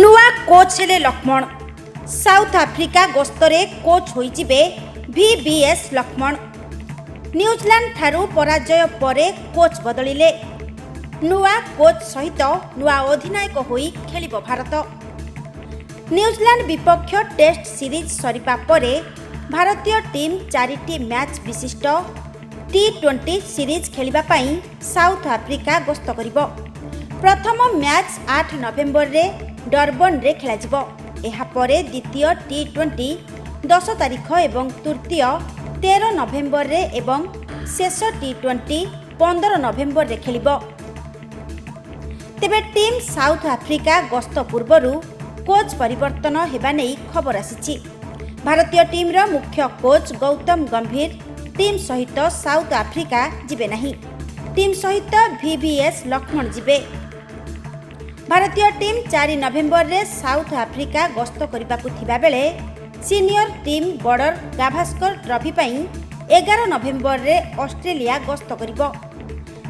ନୂଆ କୋଚ୍ ହେଲେ Lakshman. South Africa ଗସ୍ତରେ କୋଚ୍ ହୋଇଯିବେ ଭିଭିଏସ୍ ଲକ୍ଷ୍ମଣ। ନ୍ୟୁଜିଲାଣ୍ଡ ଠାରୁ ପରାଜୟ ପରେ କୋଚ୍ ବଦଳିଲେ। ନୂଆ କୋଚ୍ ସହିତ ନୂଆ ଅଧିନାୟକ ହୋଇ ଖେଳିବ ଭାରତ। ନ୍ୟୁଜିଲାଣ୍ଡ ବିପକ୍ଷ ଟେଷ୍ଟ ସିରିଜ୍ ସରିବା ପରେ ଭାରତୀୟ ଟିମ୍ ଚାରିଟି ମ୍ୟାଚ୍ ବିଶିଷ୍ଟ ଟି-20 ସିରିଜ୍ ଖେଳିବା ପାଇଁ ସାଉଥ ଆଫ୍ରିକା ଗସ୍ତ କରିବ। ପ୍ରଥମ ମ୍ୟାଚ୍ 8 ନଭେମ୍ବରରେ ଡର୍ବନରେ ଖେଳାଯିବ। ଏହାପରେ ଦ୍ୱିତୀୟ ଟି-20 10 ତାରିଖ ଏବଂ ତୃତୀୟ 13 ନଭେମ୍ବରରେ ଏବଂ ଶେଷ ଟି-20 15 ନଭେମ୍ବରରେ ଖେଳିବ। ତେବେ ଟିମ୍ ସାଉଥ ଆଫ୍ରିକା ଗସ୍ତ ପୂର୍ବରୁ କୋଚ୍ ପରିବର୍ତ୍ତନ ହେବା ନେଇ ଖବର ଆସିଛି। ଭାରତୀୟ ଟିମ୍ର ମୁଖ୍ୟ କୋଚ୍ ଗୌତମ ଗମ୍ଭୀର ଟିମ୍ ସହିତ ସାଉଥ ଆଫ୍ରିକା ଯିବେ ନାହିଁ। ଟିମ୍ ସହିତ ଭିଭିଏସ୍ ଲକ୍ଷ୍ମଣ ଯିବେ। ଭାରତୀୟ ଟିମ୍ 4 ନଭେମ୍ବରରେ ସାଉଥ ଆଫ୍ରିକା ଗସ୍ତ କରିବାକୁ ଥିବାବେଳେ senior team border Gavaskar trophy ପାଇଁ 11 ନଭେମ୍ବରରେ ଅଷ୍ଟ୍ରେଲିଆ ଗସ୍ତ କରିବ।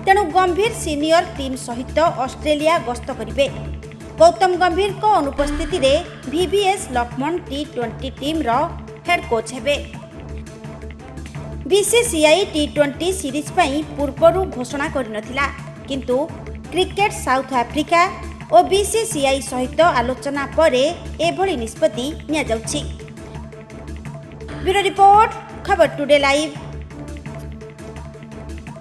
ତେଣୁ ଗମ୍ଭୀର ସିନିୟର ଟିମ୍ ସହିତ ଅଷ୍ଟ୍ରେଲିଆ ଗସ୍ତ କରିବେ। ଗୌତମ ଗମ୍ଭୀରଙ୍କ ଅନୁପସ୍ଥିତିରେ ଭିଭିଏସ୍ ଲକ୍ଷ୍ମଣ ଟି-20 ଟିମ୍ର ହେଡ୍ କୋଚ୍ ହେବେ। ବିସିସିଆଇ ଟି-20 ସିରିଜ୍ ପାଇଁ ପୂର୍ବରୁ ଘୋଷଣା କରିନଥିଲା, କିନ୍ତୁ କ୍ରିକେଟ ସାଉଥ ଆଫ୍ରିକା ଓ ବିସିସିଆଇ ସହିତ ଆଲୋଚନା ପରେ ଏଭଳି ନିଷ୍ପତ୍ତି ନିଆଯାଉଛି। ବ୍ୟୁରୋ ରିପୋର୍ଟ, ଖବର ଟୁଡେ ଲାଇଭ୍।